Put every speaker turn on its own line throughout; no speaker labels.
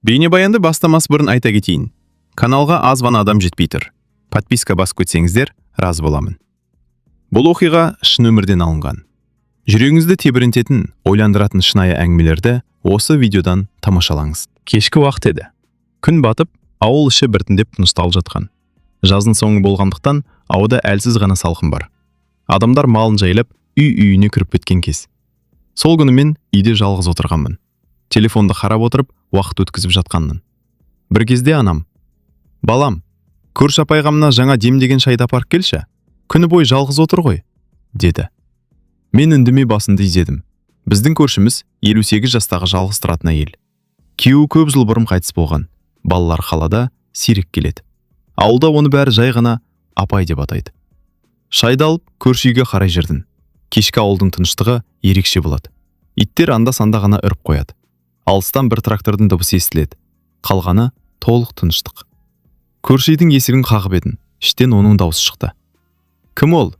Бейнебаянды бастамас бұрын айта кетейін. Каналға аз ғана адам жетпей тұр. Подписка басып кетсеңіздер, разы боламын. Бұл оқиға шын өмірден алынған. Жүрегіңізді тебірентетін, ойландыратын шынайы әңгімелерді осы видеодан тамашалаңыз. Кешкі уақыт еді. Күн батып, ауыл іші біртіндеп тынышталып жатқан. Жаздың соңы болғандықтан ауада әлсіз ғана салқын бар. Адамдар малын жайлап, үй-үйіне кіріп кеткен кез. Сол күні мен үйде жалғыз отырғанмын. Телефонды қарап отырып, уақыт өткізіп жатқанмын. Бір кезде анам: "Балам, көрші апайға мына жаңа демдеген шайды апарып келші. Күні бойы жалғыз отыр ғой", – деді. Мен үндемей басымды изедім. Біздің көршіміз 58 жастағы жалғыз тұратын әйел. Күйеуі көп жыл бұрын қайтыс болған. Балалар қалада, сирек келеді. Ауылда оны бәрі жай ғана апай деп атайды. Шайды алып, көрші үйге қарай жүрдім. Кешкі ауылдың тыныштығы ерекше болады. Иттер анда-санда ғана үріп қояды. Алыстан бір трактордың дыбысы естіледі. Қалғаны толық тыныштық. Көрші үйдің есігін қағып едім, іштен оның даусы шықты. "Кім ол?"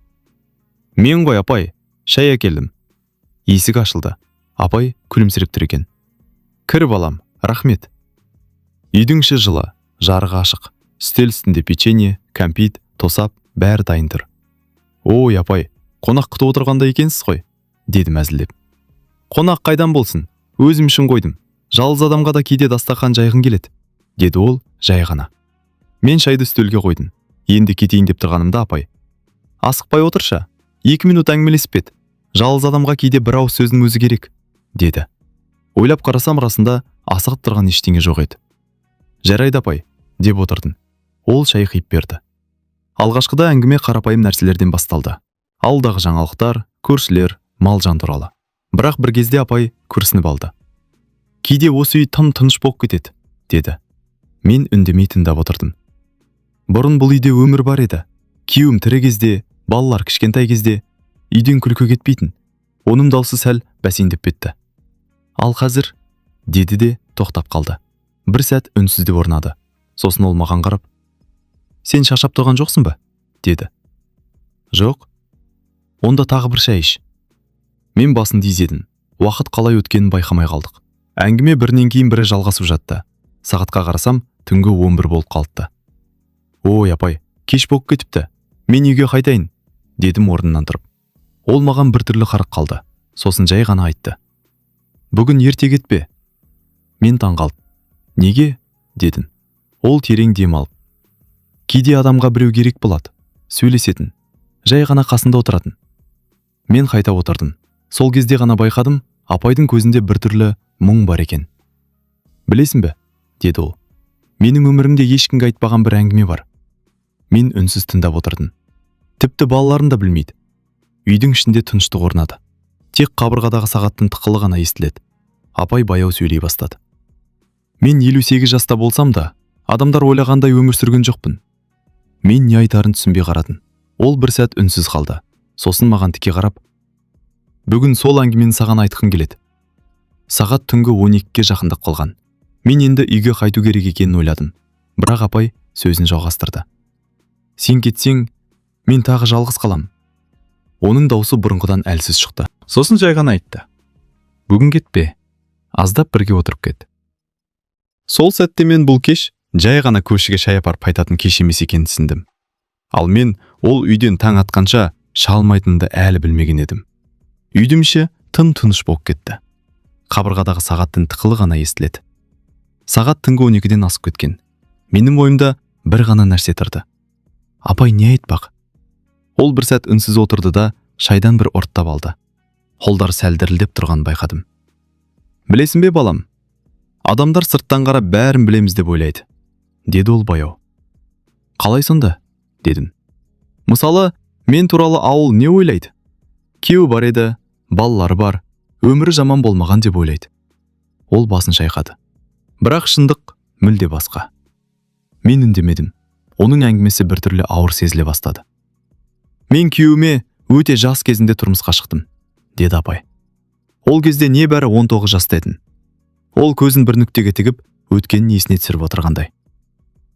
"Мен ғой, апай, шай әкелдім." Есік ашылды. Апай күлімсіреп тұр екен. "Кір, балам, рахмет." Үйдің іші жылы, жарығы ашық. Үстел үстінде печенье, кәмпит, тосап, бәрі дайын тұр. "Ой, апай, қонақ күтіп отырғандай екенсіз ғой", – дедім әзілдеп. "Қонақ қайдан болсын, өзім үшін қойдым. Жалғыз адамға да кейде дастархан жайғың келеді", – деді ол жай ғана. Мен шайды үстелге қойдым. Енді кетейін деп тұрғанымда апай: "Асықпай отыршы, 2 минут әңгімелесіп кет. Жалғыз адамға кейде бір ауыз сөздің өзі керек", – деді. Ойлап қарасам, расында асығып тұрған ештеңе жоқ еді. "Жарайды, апай", – деп отырдым. Ол шай құйып берді. Алғашқыда әңгіме қарапайым нәрселерден басталды. Ауылдағы жаңалықтар, көршілер, мал-жан туралы. Бірақ бір кезде апай күрсініп алды. "Кейде осы үй тым тыныш болып кетеді", – деді. Мен үндемей тыңдап отырдым. "Бұрын бұл үйде өмір бар еді. Күйеуім тірі кезде, балалар кішкентай кезде үйден күлкі кетпейтін." Оның даусы сәл бәсеңдеп кетті. "Ал қазір", – деді де тоқтап қалды. Бір сәт үнсіздік орнады. Сосын ол маған қарап: "Сен шаршап тұрған жоқсың ба?" – деді. "Жоқ." "Онда тағы бір шай іш." Мен басымды изедім. Уақыт қалай өткенін байқамай қалдық. Әңгіме бірінен кейін бірі жалғасып жатты. Сағатқа қарасам, түнгі 11 болып қалыпты. "Ой, апай, кеш болып кетіпті. Мен үйге қайтайын", – дедім орнымнан тұрып. Ол маған біртүрлі қарап қалды. Сосын жай ғана айтты: "Бүгін ерте кетпе." Мен таңғалып: "Неге?" – дедім. Ол терең дем алып: "Кейде адамға біреу керек болады, сөйлесетін, жай ғана қасында отыратын." Мен қайта отырдым. Сол кезде ғана байқадым, апайдың көзінде біртүрлі мұң бар екен. "Білесің бе", – деді ол. "Менің өмірімде ешкімге айтпаған бір әңгіме бар." Мен үнсіз тыңдап отырдым. Тіпті балаларым да білмейді. Үйдің ішінде тыныштық орнады. Тек қабырғадағы сағаттың тықылы ғана естіледі. Апай баяу сөйлей бастады. "Мен 58 жаста болсам да, адамдар ойлағандай өмір сүрген жоқпын." Мен не айтарын түсінбей қарадым. Ол бір сәт үнсіз қалды. Сосын маған тіке қарап: "Бүгін сол әңгімені саған айтқым келеді." Сағат түнгі 12-ге жақындап қалған. Мен енді үйге қайту керек екенін ойладым. Бірақ апай сөзін жалғастырды. "Сен кетсең, мен тағы жалғыз қалам." Оның даусы бұрынғыдан әлсіз шықты.
Сосын жай ғана айтты: "Бүгін кетпе, аздап бірге отырып кет."
Сол сәтте мен бұл кеш жай ғана көршіге шай апарып қайтатын кеш емес екенін түсіндім. Ал мен ол үйден таң атқанша шыға алмайтынымды әлі білмеген едім. Үйдің іші тым тыныш болып кетті. Қабырғадағы сағаттың тықылы ғана естіледі. Сағат түнгі 12-ден асып кеткен. Менің ойымда бір ғана нәрсе тұрды. Апай не айтпақ? Ол бір сәт үнсіз отырды да, шайдан бір ұрттап алды. Қолдары сәл дірілдеп тұрғанын байқадым. "Білесің бе, балам, адамдар сырттан қарап бәрін білеміз деп ойлайды", – деді ол баяу. "Қалай сонда?" – дедім. "Мысалы, мен туралы ауыл не ойлайды? Күйеуі бар еді, балалары бар, өмірі жаман болмаған деп ойлайды." Ол басын шайқады. "Бірақ шындық мүлде басқа." Мен үндемедім. Оның әңгімесі біртүрлі ауыр сезіле бастады. "Мен күйеуіме өте жас кезінде тұрмысқа шықтым", – деді апай. "Ол кезде небәрі 19 жаста едім." Ол көзін бір нүктеге тігіп, өткенін есіне түсіріп отырғандай.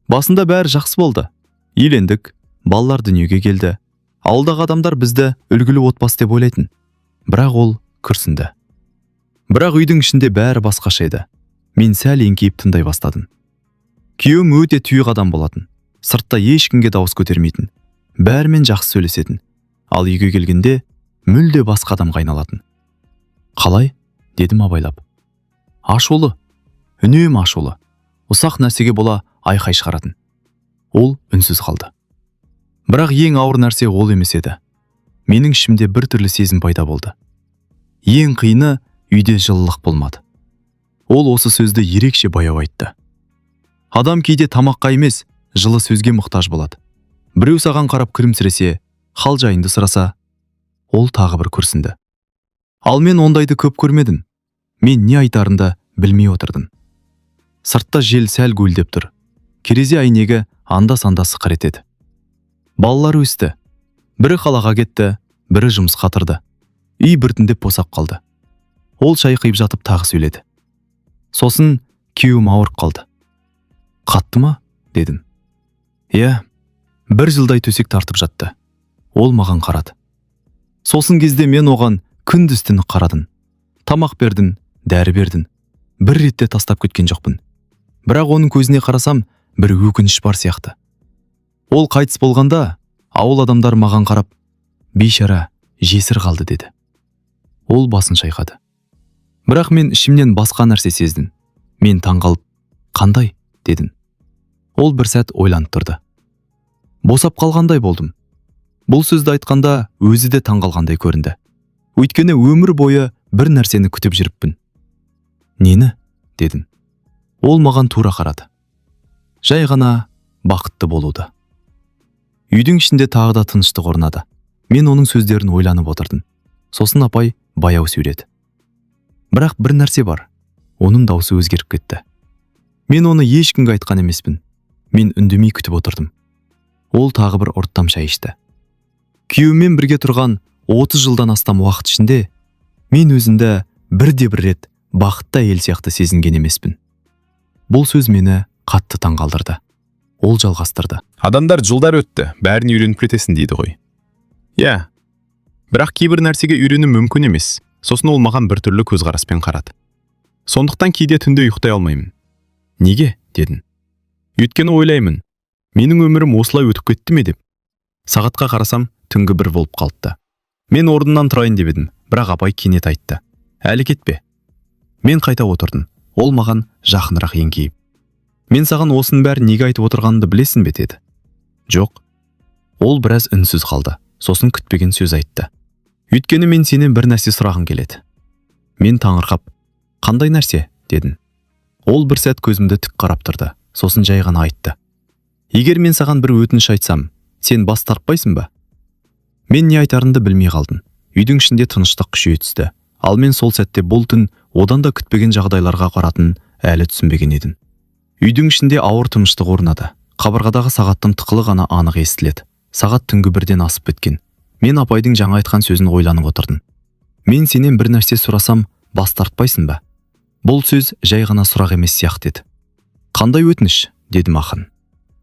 "Басында бәрі жақсы болды. Үйлендік, балалар дүниеге келді. Ауылдағы адамдар бізді үлгілі отбасы деп ойлайтын." Бірақ ол күрсінді. "Бірақ үйдің ішінде бәрі басқаша еді.
Мен сәл еңкейіп тыңдай бастадым. Күйеуім өте тұйық адам болатын. Сыртта ешкімге дауыс көтермейтін. Бәрімен жақсы сөйлесетін. Ал үйге келгенде мүлде басқа адамға айналатын. Қалай? Дедім абайлап. Ашулы. Үнемі ашулы. Ұсақ нәрсеге бола айқай шығаратын. Ол үнсіз қалды. Бірақ ең ауыр нәрсе ол емес еді. Менің ішімде бір түрлі сезім пайда болды. Ең қиыны, үйде жылылық болмады. Ол осы сөзді ерекше баяу айтты. Адам кейде тамаққа емес, жылы сөзге мұқтаж болады. Біреу саған қарап күлімсіресе, хал жайыңды сұраса. Ол тағы бір күрсінді. Ал мен ондайды көп көрмедім. Мен не айтарымды білмей отырдым. Сыртта жел сәл гуілдеп тұр. Терезе әйнегі анда-санда сықыр етеді. Балалар өсті. Бірі қалаға кетті, бірі жұмысқа тұрды. Үй біртіндеп босап қалды. Ол шай құйып жатып тағы сөйледі. Сосын күйеуім ауырып қалды. Қатты ма? Дедім. Иә, бір жылдай төсек тартып жатты. Ол маған қарады. Сосын кезде мен оған күндіз түні қарадым. Тамақ бердім, дәрі бердім. Бір ретте тастап кеткен жоқпын. Бірақ оның көзіне қарасам, бір өкініш бар сияқты. Ол қайтыс болғанда, ауыл адамдары маған қарап, бейшара, жесір қалды деді. Ол басын шайқады. Бірақ мен ішімнен басқа нәрсе сездім. Мен таңғалып, қандай? Дедім. Ол бір сәт ойланып тұрды. Босап қалғандай болдым. Бұл сөзді айтқанда өзі де таңғалғандай көрінді. Өйткені өмір бойы бір нәрсені күтіп жүріппін. Нені? Дедім. Ол маған тура қарады. Жай ғана бақытты болуды. Үйдің ішінде тағы да тыныштық орнады. Мен оның сөздерін ойланып отырдым. Сосын апай баяу сөйледі. Бірақ бір нәрсе бар. Оның даусы өзгеріп кетті. Мен оны ешкімге айтқан емеспін. Мен үндемей күтіп отырдым. Ол тағы бір ұрттам шай ішті. Күйеуіммен бірге тұрған 30 жылдан астам уақыт ішінде мен өзімді бірде бір рет бақытты әйел сияқты сезінген емеспін. Бұл сөз мені қатты таңғалдырды. Ол жалғастырды.
Адамдар жылдар өтті, бәрін үйреніп кетесің дейді ғой. Иә. Бірақ кейбір нәрсеге үйрену мүмкін емес. Сосын ол маған біртүрлі көзқараспен қарады. Сондықтан кейде түнде ұйықтай алмаймын. Неге? Дедім. Өйткені ойлаймын, менің өмірім осылай өтіп кетті ме деп. Сағатқа қарасам, түнгі 1 болып қалыпты. Мен орнымнан тұрайын деп едім, бірақ апай кенет айтты. Әлі кетпе. Мен қайта отырдым. Ол маған жақынырақ еңкейіп. Мен саған осының бәрін неге айтып отырғанымды білесің бе деді. Жоқ. Ол біраз үнсіз қалды. Сосын күтпеген сөз айтты. Өйткені мен сенен бір нәрсе сұрағым келеді. Мен таңырқап, қандай нәрсе? Дедім. Ол бір сәт көзімді тік қарап тұрды. Сосын жай ғана айтты. Егер мен саған бір өтініш айтсам, сен бас тартпайсың ба? Мен не айтарымды білмей қалдым. Үйдің ішінде тыныштық күшейе түсті. Ал мен сол сәтте бұл түн одан да күтпеген жағдайларға қаратынын әлі түсінбеген едім. Үйдің ішінде ауыр тыныштық орнады. Қабырғадағы сағаттың тықылы ғана анық естіледі. Сағат түнгі 1-ден асып кеткен. Мен апайдың жаңа айтқан сөзін ойланып отырдым. Мен сенен бір нәрсе сұрасам, бас тартпайсың ба? Бұл сөз жай ғана сұрақ емес сияқты еді. Қандай өтініш? Дедім ақырын.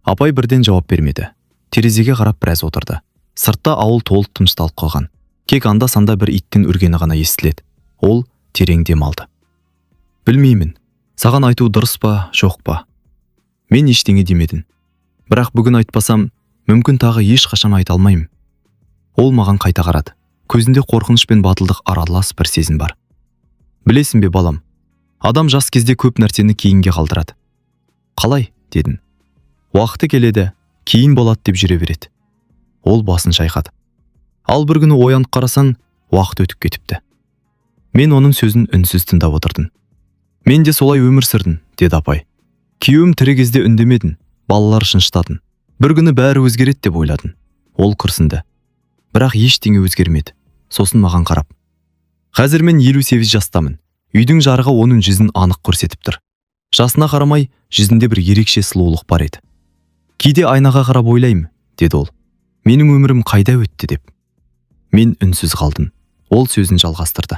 Апай бірден жауап бермеді. Терезеге қарап біраз отырды. Сыртта ауыл толық тынышталып қалған. Тек анда-санда бір иттің үргені ғана естіледі. Ол терең дем алды. Білмеймін, саған айту дұрыс па, жоқ па? Мен ештеңе демедім. Бірақ бүгін айтпасам, мүмкін тағы ешқашан айта алмаймын. Ол маған қайта қарады. Көзінде қорқыныш пен батылдық аралас бір сезім бар. Білесің бе, балам, адам жас кезде көп нәрсені кейінге қалдырады. Қалай? Дедім. Уақыты келеді, кейін болады деп жүре береді. Ол басын шайқады. Ал бір күні оянып қарасаң, уақыт өтіп кетіпті. Мен оның сөзін үнсіз тыңдап отырдым. Мен де солай өмір сүрдім, деді апай. Күйеуім тірі кезде үндемедім, балалар үшін шыдадым. Бір күні бәрі өзгереді деп ойладым. Ол күрсінді. Бірақ ештеңе өзгермеді. Сосын маған қарап. Қазір мен 58 жастамын. Үйдің жарығы оның жүзін анық көрсетіп тұр. Жасына қарамай, жүзінде бір ерекше сұлулық бар еді. Кейде айнаға қарап ойлаймын, деді ол. Менің өмірім қайда өтті деп. Мен үнсіз қалдым. Ол сөзін жалғастырды.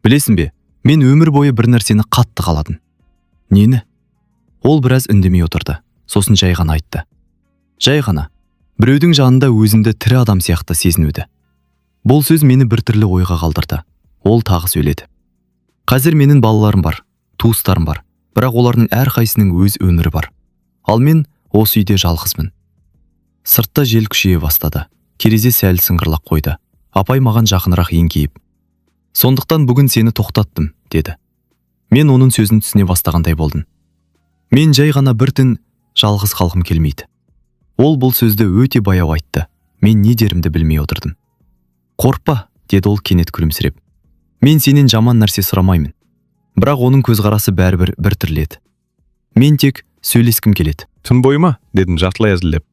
Білесің бе, мен өмір бойы бір нәрсені қатты қаладым. Нені? Ол біраз үндемей отырды. Сосын жай ғана айтты. Жай ғана. Біреудің жанында өзімді тірі адам сияқты сезінуді. Бұл сөз мені біртүрлі ойға қалдырды. Ол тағы сөйледі. Қазір менің балаларым бар, туыстарым бар.
Бірақ олардың әрқайсының өз өмірі бар. Ал мен осы үйде жалғызбын. Сыртта жел күшейе бастады. Терезе сәл сыңғырлап қойды. Апай маған жақынырақ еңкейіп: «Сондықтан бүгін сені тоқтаттым», – деді. Мен оның сөзін түсіне бастағандай болдым. Мен жай ғана бір түн жалғыз қалғым келмейді. Ол бұл сөзді өте баяу айтты. Мен не дерімді білмей отырдым. «Қорықпа», – деді ол кенет күлімсіреп. «Мен сенен жаман нәрсе сұрамаймын». Бірақ оның көзқарасы бәрібір біртүрлі еді. Мен тек сөйлескім келеді.
«Түн бойы ма?» – дедім жартылай әзілдеп.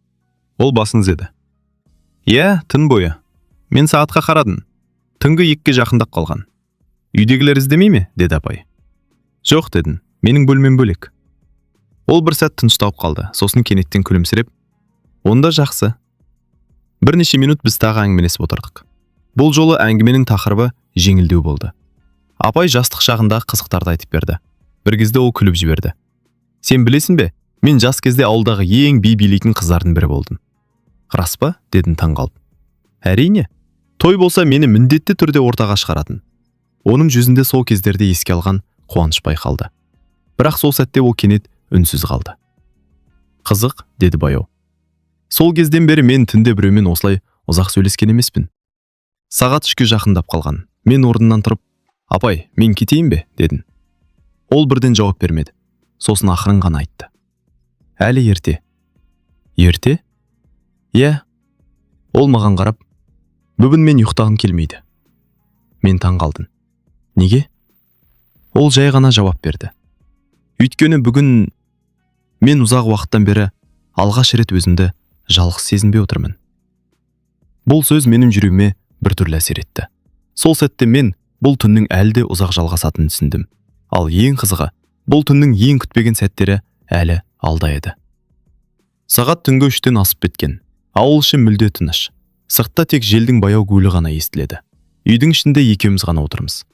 Ол басын изеді. «Иә, түн бойы». Мен сағатқа қарадым. Түнгі 2-ге жақындап қалған. «Үйдегілер іздемей ме?» – деді апай. «Жоқ», – дедім. «Менің бөлмем бөлек». Ол бір сәт тынышталып қалды. Сосын кенеттен күлімсіреп: «Онда жақсы». Бірнеше минут біз тағы әңгімелесіп отырдық. Бұл жолы әңгіменің тақырыбы жеңілдеу болды. Апай жастық шағындағы қызықтарды айтып берді. Бір кезде ол күліп жіберді: «Сен білесің бе, мен жас кезде ауылдағы ең би билейтін қыздардың бірі болдым». «Рас па?» – дедім таңғалып. «Әрине. Той болса, мені міндетті түрде ортаға шығаратын». Оның жүзінде сол кездерде еске алған қуаныш байқалды. Бірақ сол сәтте ол кенет үнсіз қалды. «Қызық», – деді баяу. «Сол кезден бері мен түнде біреумен осылай ұзақ сөйлескен емеспін». Сағат 3-ке жақындап қалған. Мен орнымнан тұрып: «Апай, мен кетейін бе?» – дедім. Ол бірден жауап бермеді. Сосын ақырын ғана айтты: «Әлі ерте». «Ерте?» «Иә». Ол маған қарап: «Бүгін мен ұйықтағым келмейді». Мен таң қалдым. «Неге?» Ол жай ғана жауап берді: «Өйткені бүгін мен ұзақ уақыттан бері алғаш рет өзімді жалғыз сезінбей отырмын». Бұл сөз менің жүрегіме біртүрлі әсер етті. Сол сәтте мен бұл түннің әлі де ұзақ жалғасатынын түсіндім. Ал ең қызығы, бұл түннің ең күтпеген сәттері әлі алда еді. Сағат түнгі 3-тен асып кеткен. Ауыл іші мүлде тыныш. Сыртта тек желдің баяу гуілі ғана естіледі. Үйдің ішінде екеуміз ғана отырмыз.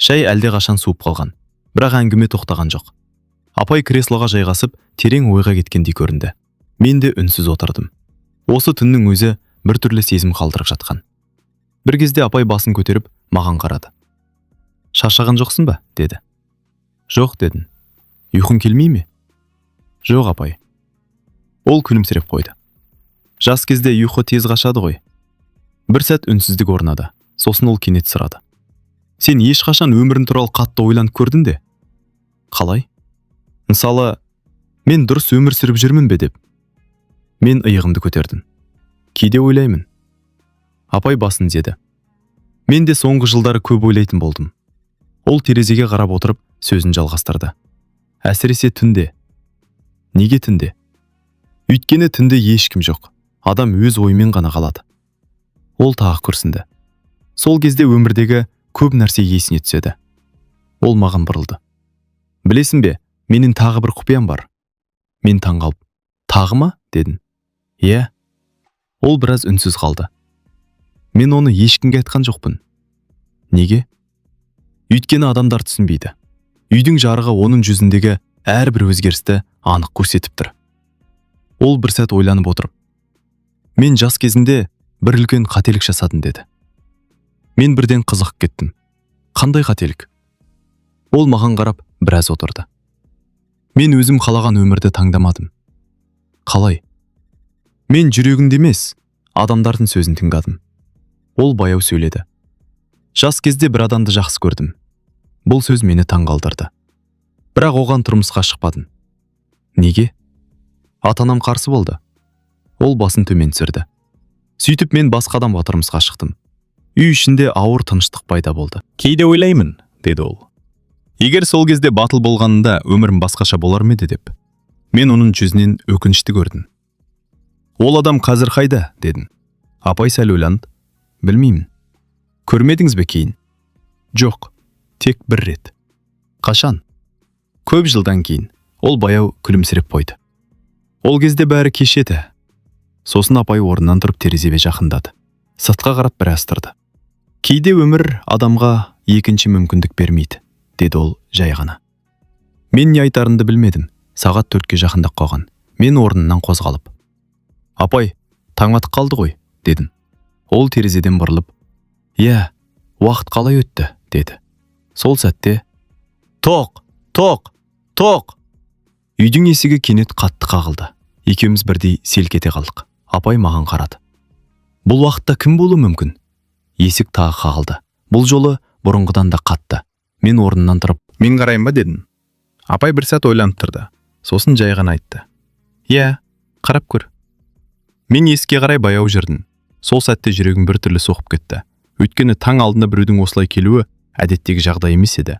Шай әлдеқашан суып қалған, бірақ әңгіме тоқтаған жоқ. Апай креслоға жайғасып, терең ойға кеткендей көрінді. Мен де үнсіз отырдым. Осы түннің өзі біртүрлі сезім қалдырып жатқан. Бір кезде апай басын көтеріп маған қарады. «Шаршаған жоқсың ба?» – деді. «Жоқ», – дедім. «Ұйқың келмей ме?» «Жоқ, апай». Ол күлімсіреп қойды. «Жас кезде ұйқы тез қашады ғой». Бір сәт үнсіздік орнады. Сосын ол кенет сұрады: «Сен ешқашан өмірің туралы қатты ойланып көрдің де?» «Қалай?» «Мысалы, мен дұрыс өмір сүріп жүрмін бе деп». Мен иығымды көтердім. «Кейде ойлаймын». Апай басын изеді. «Мен де соңғы жылдары көп ойлайтын болдым». Ол терезеге қарап отырып сөзін жалғастырды: «Әсіресе түнде». «Неге түнде?» «Өйткені түнде ешкім жоқ. Адам өз ойымен ғана қалады». Ол тағы күрсінді. «Сол кезде өмірдегі көп нәрсе есіне түседі». Ол маған бұрылды: «Білесің бе, менің тағы бір құпиям бар». Мен таңғалып: «Тағы ма?» – дедім. «Иә». Ол біраз үнсіз қалды. «Мен оны ешкімге айтқан жоқпын». «Неге?» «Өйткені адамдар түсінбейді». Үйдің жарығы оның жүзіндегі әрбір өзгерісті анық көрсетіп тұр. Ол бір сәт ойланып отырып: «Мен жас кезімде бір үлкен қателік жасадым», – деді. Мен бірден қызығып кеттім. «Қандай қателік?» Ол маған қарап біраз отырды. «Мен өзім қалаған өмірді таңдамадым». «Қалай?» «Мен жүрегімді емес, адамдардың сөзін тыңдадым». Ол баяу сөйледі. «Жас кезде бір адамды жақсы көрдім. Бұл сөз мені таңғалдырды. Бірақ оған тұрмысқа шықпадым». «Неге?» «Ата анам қарсы болды». Ол басын төмен түсірді. «Сөйтіп мен басқа адамға тұрмысқа шықтым». Үй ішінде ауыр тыныштық пайда болды. «Кейде ойлаймын», – деді ол. «Егер сол кезде батыл болғанында, өмірім басқаша болар ма еді деп». Мен оның жүзінен өкінішті көрдім. «Ол адам қазір қайда?» – дедім. Апай сәл ойланды. «Білмеймін». «Көрмедіңіз бе кейін?» «Жоқ, тек бір рет». «Қашан?» «Көп жылдан кейін». Ол баяу күлімсіреп қойды. «Ол кезде бәрі кеш еді». Сосын апай орнынан тұрып, терезеге жақындады. Сыртқа қарап біраз тұрды. «Кейде өмір адамға екінші мүмкіндік бермейді», – деді ол жай ғана. Мен не айтарымды білмедім. Сағат 4-ке жақындап қалған. Мен орнымнан қозғалып: «Апай, таң атып қалды ғой», – дедім. Ол терезеден бұрылып: «Иә, уақыт қалай өтті», – деді. Сол сәтте: «Тоқ, тоқ,
Тоқ!» Үйдің есігі кенет қатты қағылды. Екеуміз бірдей селк ете қалдық. Апай маған қарады. Бұл уақытта кім болуы мүмкін? Есік тағы қағылды. Бұл жолы бұрынғыдан да қатты. Мен орнымнан тұрып,
«Мен қарайын ба?» дедім. Апай бір сәт ойланып тұрды. Сосын жай ғана айтты: «Иә, қарап көр». Мен есікке қарай баяу жүрдім. Сол сәтте жүрегім біртүрлі соғып кетті. Өйткені таң алдында біреудің осылай келуі әдеттегі жағдай емес еді.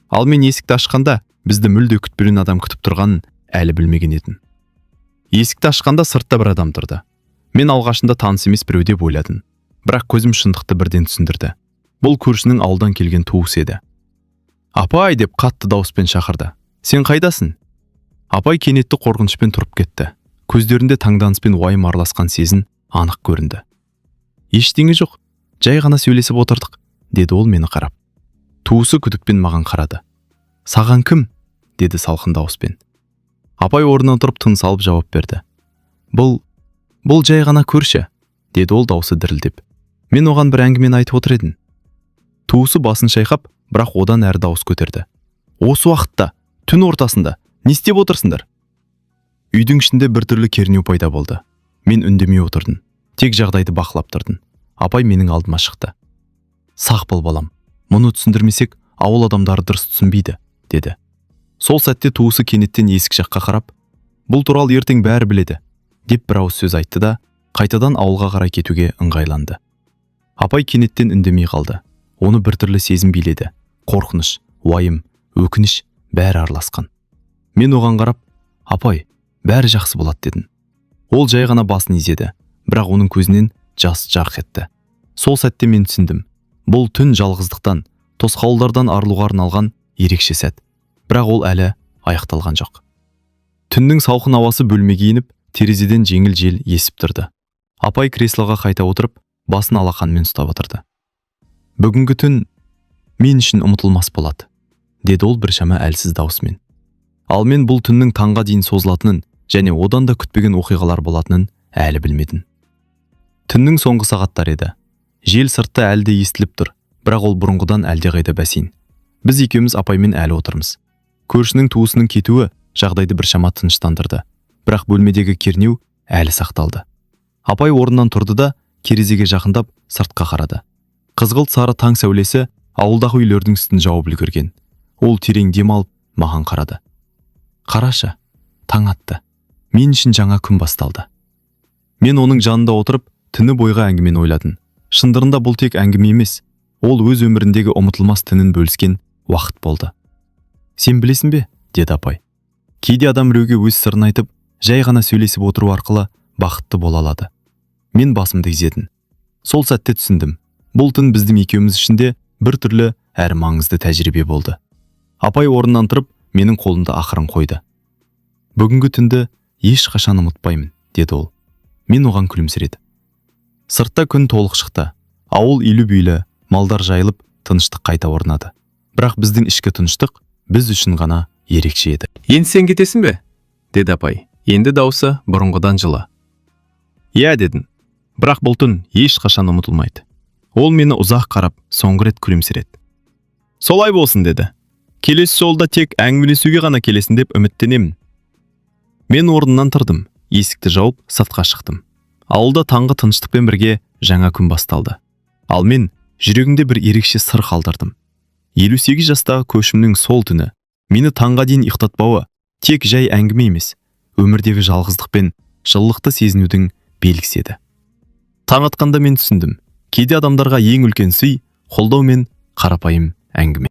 Ал мен есікті ашқанда, бізді мүлде күтпеген адам күтіп тұрғанын әлі білмеген едім. Есікті ашқанда, сыртта бір адам тұрды. Мен алғашында таныс емес біреу деп ойладым. Бірақ көзім шындықты бірден түсіндірді. Бұл көршінің ауылдан келген туысы еді. «Апай!» – деп қатты дауыспен шақырды. «Сен қайдасың?» Апай кенетті қорқынышпен тұрып кетті. Көздерінде таңданыс пен уайым араласқан сезім анық көрінді. «Ештеңе жоқ, жай ғана сөйлесіп отырдық», – деді ол мені қарап. Туысы күдікпен маған қарады. «Саған кім?» – деді салқын дауыспен. Апай орнынан тұрып, тыныс алып жауап берді. Бұл жай ғана көрші», – деді ол даусы дірілдеп. «Мен оған бір әңгімені айтып отыр едім». Туысы басын шайқап, бірақ одан әрі дауыс көтерді: «Осы уақытта, түн ортасында не істеп отырсыңдар?» Үйдің ішінде біртүрлі кернеу пайда болды. Мен үндемей отырдым, тек жағдайды бақылап тұрдым. Апай менің алдыма шықты. «Сақ бол, балам, мұны түсіндірмесек, ауыл адамдары дұрыс түсінбейді», – деді. Сол сәтте туысы кенеттен есік жаққа қарап: «Бұл туралы ертең бәрі біледі», – деп бір ауыз сөз айтты да, қайтадан ауылға қарай кетуге ыңғайланды. Апай кенеттен үндемей қалды. Оны біртүрлі сезім биледі: қорқыныш, уайым, өкініш, бәрі араласқан. Мен оған қарап: «Апай, бәрі жақсы болады», – дедім. Ол жай ғана басын изеді, бірақ оның көзінен жас жарқ етті. Сол сәтте мен түсіндім: бұл түн жалғыздықтан, тосқауылдардан арылуға арналған ерекше сәт. Бірақ ол әлі аяқталған жоқ. Түннің салқын ауасы бөлмеге еніп, терезеден жеңіл жел есіп тұрды. Апай креслоға қайта отырып, басын алақанымен ұстап отырды. «Бүгінгі түн мен үшін ұмытылмас болады», – деді ол біршама әлсіз даусымен. Ал мен бұл түннің таңға дейін созылатынын және одан да күтпеген оқиғалар болатынын әлі білмедім. Түннің соңғы сағаттары еді. Жел сыртта әлі де естіліп тұр, бірақ ол бұрынғыдан әлдеқайда бәсең. Біз екеуміз апаймен әлі отырмыз. Көршінің туысының кетуі жағдайды біршама тыныштандырды, бірақ бөлмедегі кернеу әлі сақталды. Апай орнынан тұрды да, терезеге жақындап, сыртқа қарады. Қызғылт сары таң сәулесі ауылдағы үйлердің үстін жауып үлгерген. Ол терең дем алып, маған қарады. «Қарашы, таң атты. Мен үшін жаңа күн басталды». Мен оның жанында отырып, түні бойғы әңгімені ойладым. Шындығында, бұл тек әңгіме емес, ол өз өміріндегі ұмытылмас түнін бөліскен уақыт болды. «Сен білесің бе, – деді апай, – кейде адам біреуге өз сырын айтып, жай ғана сөйлесіп отыру арқылы бақытты бола алады». Мен басымды изедім. Сол сәтте түсіндім: бұл түн біздің екеуміз үшін де бір түрлі әрі маңызды тәжірибе болды. Апай орнынан тұрып, менің қолымды ақырын қойды. «Бүгінгі түнді ешқашан ұмытпаймын», – деді ол. Мен оған күлімсіредім. Сыртта күн толық шықты. Ауыл үйлі бүйлі, малдар жайылып, тыныштық қайта орнады. Бірақ біздің ішкі тыныштық біз үшін ғана ерекше еді. «Енді сен кетесің бе?» – деді апай. Енді даусы бұрынғыдан жылы. «Иә», – дедім. «Бірақ бұл түн ешқашан ұмытылмайды». Ол мені ұзақ қарап, соңғы рет күлімсіреді. «Солай болсын», – деді. «Келесі жолда тек әңгімелесуге ғана келесің деп үміттенемін». Мен орнымнан тұрдым, есікті жауып, сыртқа шықтым. Ауылда таңғы тыныштықпен бірге жаңа күн басталды. Ал мен жүрегімде бір ерекше сыр қалдырдым. 58 жастағы көршімнің сол түні мені таңға дейін ұйықтатпауы тек жай әңгіме емес, өмірдегі жалғыздық пен жылылықты сезінудің белгісі еді. Таң атқанда мен түсіндім: кейде адамдарға ең үлкен сый – қолдау мен қарапайым әңгіме.